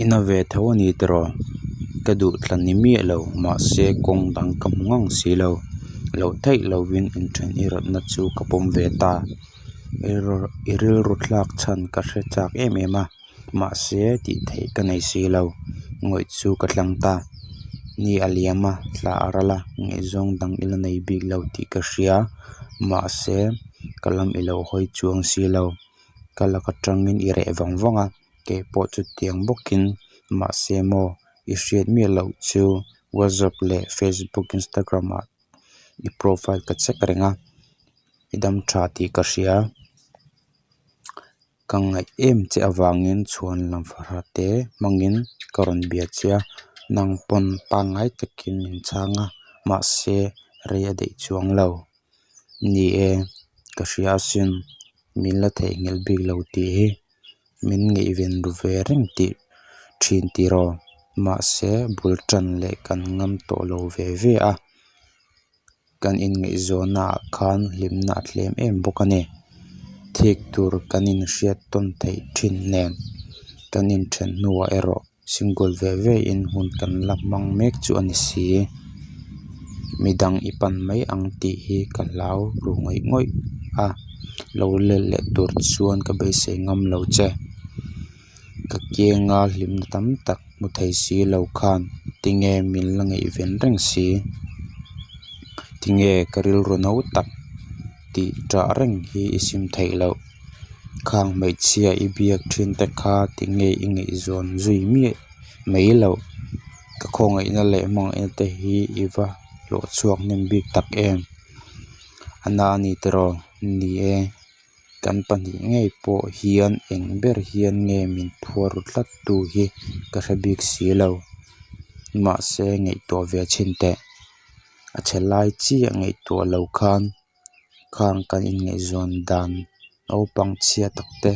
I na ve tho a ni tiraw? Ka duh tla ni miah lo, mahse kawng dang ka hmu ngang si lo. Loh theih lovin inthen i rawtna chu ka pawm ve ta. I rilru thlak chhan ka hre chak em em a, mahse tih theih ka nei si lo. Ngawih chu ka thlang ta. Ni a liam a, thla a ral a, ngaihzawng dang i la nei bik lo tih ka hria, mahse ka lam i lo hawi chuang si lo. Ka lak atangin i reh vang vang a, kei pawh chutiang bawkin mahse maw i hriat miah loh chu WhatsApp leh Facebook, Instagram ah i profile ka check reng a, i dam tha tih ka hria. Ka ngaih em che avangin chhuanlam fahra te hmangin ka rawn bia che a, nang pawn pangngai takin min chhang a, mahse rei a daih chuang lo. Ni e, ka hria asin, min la theihnghilh bik lo tih hi min ngaihven ru ve reng tih thin tiraw? Mahse bul tan leh kan ngam tawh lo ve ve a, kan inngaihzawnna ah khan hlimna a tlem em bawk a ni. Thik tur kan inhriat tawn theih thin nen kan inthen hnuah erawh Single ve ve in hun kan la hmang mek chu a ni si. Midang i pan mai ang tih hi ka hlau ru ngawih ngawih a, lo let leh tur chuan ka beisei ngam lo che. Ka kianga hlimna tam tak hmu thei si lo khan tinge min la ngaihven reng si. Tinge ka rilru no tak tih ṭah reng hi i sim theih loh. Khang hmeichhia i biak thin te kha tinge i ngaihzawn zui miah mai loh? Ka khawngaihna leh hmangaihna te hi i va hlawh chhuak hnem bik tak em? A na a ni tiraw? Ni e, kan pahnih ngei pawh hian eng ber hian nge min phuar ru tlat tu hi ka hre bik si lo. Mahse ngaihtuah ve chhin teh. A chhe lai chiah ngaihtuah lo khan. Khang kan inngaihzawn dan naupang chhia tak te,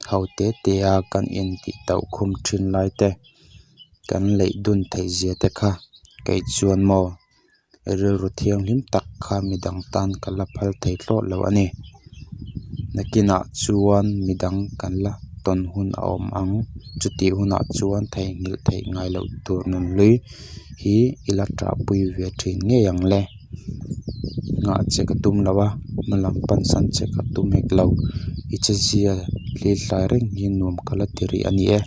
ho te te a kan intih tauh khum thin lai te, kan leih dun theih zia te kha kei chuan maw rilru thianghlim tak kha midang tan ka la phal thei thlawt lo a ni. Nakinah chuan midang kan la tawn hun a awm ang, chutih hunah chuan theihnghilh theih ngai loh tur nunhlui hi i la ṭahpui ve ṭhin ngei ang le. Nghah che ka tum lo a, hma lam pansan che ka tum hek lo. I chezia thlir hlai reng hi nuam ka la ti rih a ni e.